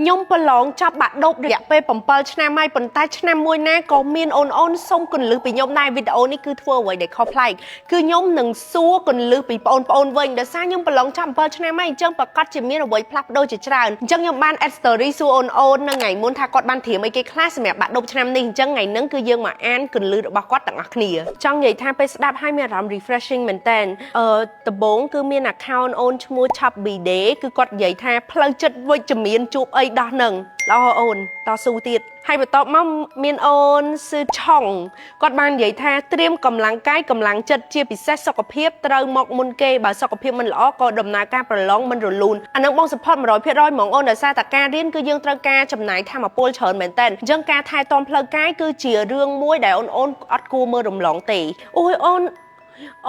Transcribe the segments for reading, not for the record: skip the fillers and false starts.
ខ្ញុំប្រឡងចប់បាក់ឌុបរយៈពេល7ឆ្នាំហើយប៉ុន្តែឆ្នាំមួយណាក៏មានអូនអូនសុំគន្លឹះពីខ្ញុំដែរវីដេអូនេះគឺធ្វើអ្វីដែលខុសប្លែកគឺខ្ញុំនឹងសួរគន្លឹះពីបងប្អូនវិញដោយសារខ្ញុំប្រឡងចប់7ឆ្នាំហើយអញ្ចឹងប្រកាសជាមានអ្វីផ្លាស់ប្ដូរជាច្រើនអញ្ចឹងខ្ញុំបាន add story សួរអូនអូននៅថ្ងៃមុនថាគាត់បានត្រៀមអីគេខ្លះសម្រាប់បាក់ឌុបឆ្នាំនេះអញ្ចឹងថ្ងៃហ្នឹងគឺយើងមកអានគន្លឹះរបស់គាត់ទាំងអស់គ្នាចង់និយាយថាពេលស្ដាប់ហើយមានអារម្មណ៍ refreshing មែនតើអឺដំបូងគឺមាន account អូនឈ្មោះ Chubby Day គឺគាត់និយាយថាផ្លូវចិត្តវិជ្ជមានជួបអីដោះនឹងល្អអូនតស៊ូទៀតហើយបន្ទាប់មកមានអូនស៊ឺឆុងគាត់បាននិយាយថាត្រៀមកម្លាំងកាយកម្លាំងចិត្តជាពិសេសសុខភាពត្រូវមកមុនគេបើសុខភាពមិនល្អក៏ដំណើរការប្រឡងមិនរលូនអានឹងបង support 100%ហ្មងអូនដោយសារតែការរៀនគឺយើងត្រូវការចំណាយថាមពលច្រើនមែនតើអញ្ចឹងការថែទាំផ្លូវកាយគឺជារឿងមួយដែលអូនអូនអត់គួរមើលរំលងទេអូយអូន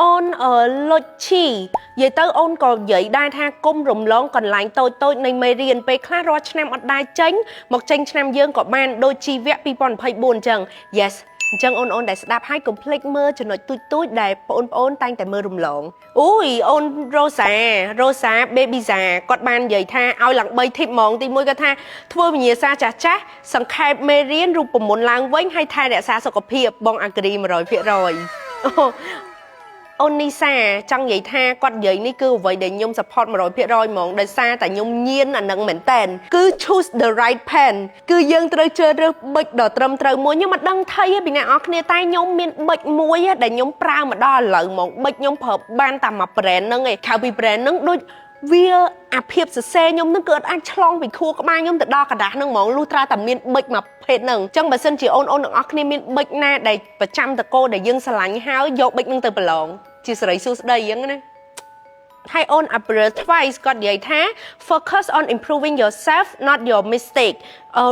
អូនអឺលុចឈីនិយាយទៅអូនក៏និយាយដែរថាគុំរំលងកន្លែងតូចតូចនៃមេរៀនពេលខ្លះរាល់ឆ្នាំអត់ដែរចេញមកចេញឆ្នាំយើងក៏បានដូចជីវៈ2024អញ្ចឹង yes អញ្ចឹងអូនអូនដែលស្ដាប់ហើយកុំភ្លេចមើលចំណុចទូចទូចៗដែលបងប្អូនតែងតែមើលរំលងអូយអូនរ៉ូសារ៉ូសាបេប៊ីសាគាត់បាននិយាយថាឲ្យឡើង3 tip ហ្មងទី1គាត់ថាធ្វើវិញ្ញាសាចាស់ចាស់សង្ខេបមេរៀនរូបមន្តឡើងវិញហើយថែរក្សាសុខភាពបង agree 100%អូ អូននីសាចង់និយាយថាគាត់និយាយនេះគឺអ្វីដែលខ្ញុំ support 100%ហ្មងដោយសារតែខ្ញុំញៀនអានឹងមែនតែនគឺ choose the right pen គឺយើងត្រូវជ្រើសរើសប៊ិចដ៏ត្រឹមត្រូវមួយខ្ញុំមិនដឹងថៃទេពីអ្នកនរគ្នាតែខ្ញុំមានប៊ិចមួយដែលខ្ញុំប្រើមកដល់ឥឡូវហ្មងប៊ិចខ្ញុំប្រើបានតែមួយ brand ហ្នឹងឯងក្រៅពី brand ហ្នឹងដូចវាអាភាពសរសេរខ្ញុំនឹងគឺអត់អាចឆ្លងពីខួរក្បាលខ្ញុំទៅដល់ក្រដាសហ្នឹងហ្មងលុះត្រាតែមានប៊ិចមួយភេទហ្នឹងអញ្ចឹងបើសិនជាអូនអូនទាំងអស់គ្នាមានប៊ិចណាដែលប្រចាំតកោដែលយើងស្រឡាញ់ហើយយកប៊ិចហ្នឹងទៅប្រឡងជាសេរីសួស្តីអញ្ចឹងណា ហើយអូន April twice គាត់និយាយថា focus on improving yourself, not your mistake.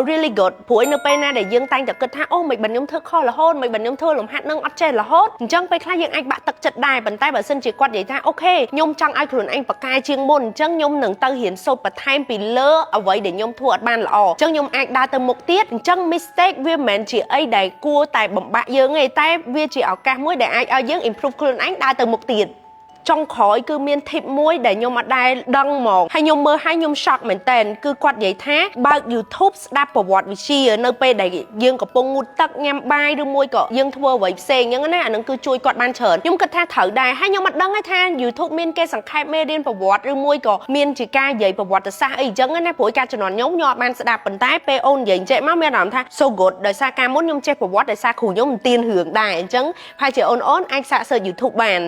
Really good ព្រោះនៅពេលណាដែលយើងតែងតែគិតថាអូមិនបានខ្ញុំធ្វើខុសរហូតមិនបានខ្ញុំធ្វើលំហាត់នឹងអត់ចេះរហូតអញ្ចឹងពេលខ្លះយើងអាចបាក់ទឹកចិត្តដែរប៉ុន្តែបើសិនជាគាត់និយាយថាokay ខ្ញុំចង់ឲ្យខ្លួនឯងប្រកែជាងមុនអញ្ចឹងខ្ញុំនឹងទៅរៀនសូត្របន្ថែមពីលើអ្វីដែលខ្ញុំធ្វើអត់បានល្អអញ្ចឹងខ្ញុំអាចដើរទៅមុខទៀតអញ្ចឹង mistake វាមិនមែនជាអីដែលគួរតែបំបាក់យើងទេតែវាជាឱកាសមួយដែលអាចឲ្យយើង improve ខ្លួនឯងដើរទៅមុខទៀតចុងក្រោយគឺមាន tip មួយដែលខ្ញុំអត់ដែលដឹងហ្មងហើយខ្ញុំមើលហើយខ្ញុំ shock មែនតើគឺគាត់និយាយថាបើក YouTube ស្ដាប់ប្រវត្តិវិទ្យានៅពេលដែលយើងកំពុងងូតទឹកញ៉ាំបាយឬមួយក៏យើងធ្វើអ្វីផ្សេងអញ្ចឹងណាអានឹងគឺជួយគាត់បានច្រើនខ្ញុំគិតថាត្រូវដែរហើយខ្ញុំអត់ដឹងទេថា YouTube មានគេសង្ខេបមេរៀនប្រវត្តិឬមួយក៏មានជាការនិយាយប្រវត្តិសាស្ត្រអីអញ្ចឹងណាព្រោះការជំនាន់ខ្ញុំខ្ញុំអត់បានស្ដាប់ប៉ុន្តែពេលអូននិយាយចេះមកមានអារម្មណ៍ថា so good ដោយសារការមុនខ្ញុំចេះប្រវត្តិដោយសារគ្រូខ្ញុំមិនទៀនរឿងដែរអញ្ចឹងប្រហែលជាអូនអូនអាចសាក search YouTube បាន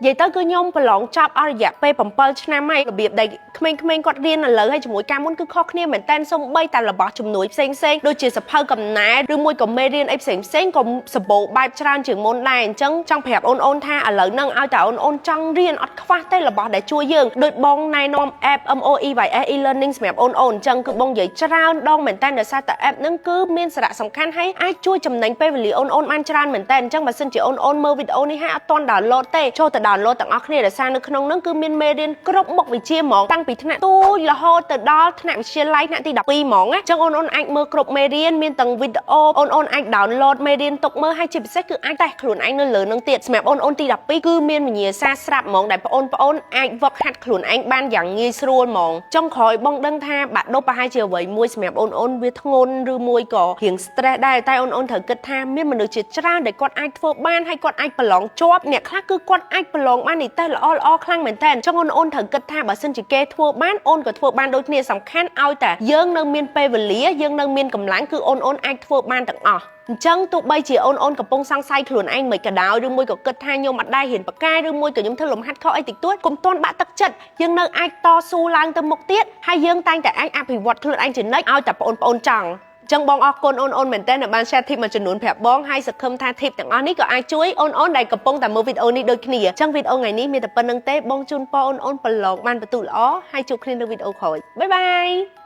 និយាយទៅគឺខ្ញុំប្រឡងចប់អស់រយៈពេល7ឆ្នាំហើយរបៀបដែលក្មេងៗគាត់រៀនឥឡូវហើយជាមួយកាលមុនគឺខុសគ្នាមែនតើសូម្បីតែរបស់ជំនួយផ្សេងផ្សេងដូចជាសភៅកំណែឬមួយក៏មេរៀនអីផ្សេងផ្សេងក៏សម្បូរបែបច្រើនជាងមុនដែរអញ្ចឹងចង់ប្រាប់អូនអូនថាឥឡូវហ្នឹងឲ្យតែអូនអូនចង់រៀនអត់ខ្វះទេរបស់ដែលជួយយើងដូចបងណែនាំ app MOEYS e-learning សម្រាប់អូនអូនអញ្ចឹងគឺបងនិយាយច្រើនដងមែនតើដោយសារតែ app ហ្នឹងគឺមានសារៈសំខាន់ហើយអាចជួយចំណេញពេលវេលាអូនអូនបានច្រើនមែនតើអញ្ចឹងបើសិនជាអូនអូនមើលវីដេអូនេះហើយអត់ទាន់ download ទេចូលទៅ download ទាំងអស់គ្នាដោយសារនៅក្នុងហ្នឹងគឺមានមេរៀនគ្រប់មុខវិជ្ជាហ្មងតាំងពីថ្នាក់ទូចរហូតទៅដល់ថ្នាក់វិទ្យាល័យថ្នាក់ទី12ហ្មងណាអញ្ចឹងអូនអូនអាចមើលគ្រប់មេរៀនមានទាំងវីដេអូអូនអូនអាច download មេរៀនទុកមើលហើយជាពិសេសគឺអាចតេស្តខ្លួនឯងនៅលើនឹងទៀតសម្រាប់អូនអូនទី12គឺមានវិញ្ញាសាស្រាប់ហ្មងដែលបងប្អូនអាចវឹកហាត់ខ្លួនឯងបានយ៉ាងងាយស្រួលហ្មងចុងក្រោយបងដឹងថាបាក់ឌុបប្រហែលជាអ្វីមួយសម្រាប់អូនអូនវាធ្ងន់ឬមួយក៏រៀង stress ដែរតែអូនអូនត្រូវគិតថាមានមនុស្សជាច្រើនដែលគាត់អាចធ្វើបានហើយគាត់អាចប្រឡងជាប់អ្នកខ្លះគឺគាត់អាចប្រឡងបាននិទេសល្អល្អខ្លាំងមែនតើអញ្ចឹងអូនអូនត្រូវគិតថាបើសិនជាគេធ្វើបានអូនក៏ធ្វើបានដូចគ្នាសំខាន់ឲ្យតែយើងនៅមានពេលវេលាយើងនៅមានកម្លាំងគឺអូនអូនអាចធ្វើបានទាំងអស់អញ្ចឹងទោះបីជាអូនអូនកំពុងសង្ស័យខ្លួនឯងមិនក៏ដោយឬមួយក៏គិតថាខ្ញុំអត់ដែរហ៊ានប្រកែឬមួយក៏ខ្ញុំធ្វើលំហាត់ខុសអីតិចតួចកុំទាន់បាក់ទឹកចិត្តយើងនៅអាចតស៊ូឡើងទៅមុខទៀតហើយយើងតែងតែអាចអភិវឌ្ឍខ្លួនឯងជានិច្ចឲ្យតែបងប្អូនចង់ចឹងបងអរគុណអូនអូនមែនតើដែលបាន share tip មួយចំនួនប្រាប់បងហើយសង្ឃឹមថា tip ទាំងអស់នេះក៏អាចជួយអូនអូនដែលកំពុងតែមើលវីដេអូនេះដូចគ្នាចឹងវីដេអូថ្ងៃនេះមានតែប៉ុណ្្នឹងទេបងជូនពរអូនអូនប្រឡងបានពិន្ទុល្អហើយជួបគ្នានៅវីដេអូក្រោយ bye bye.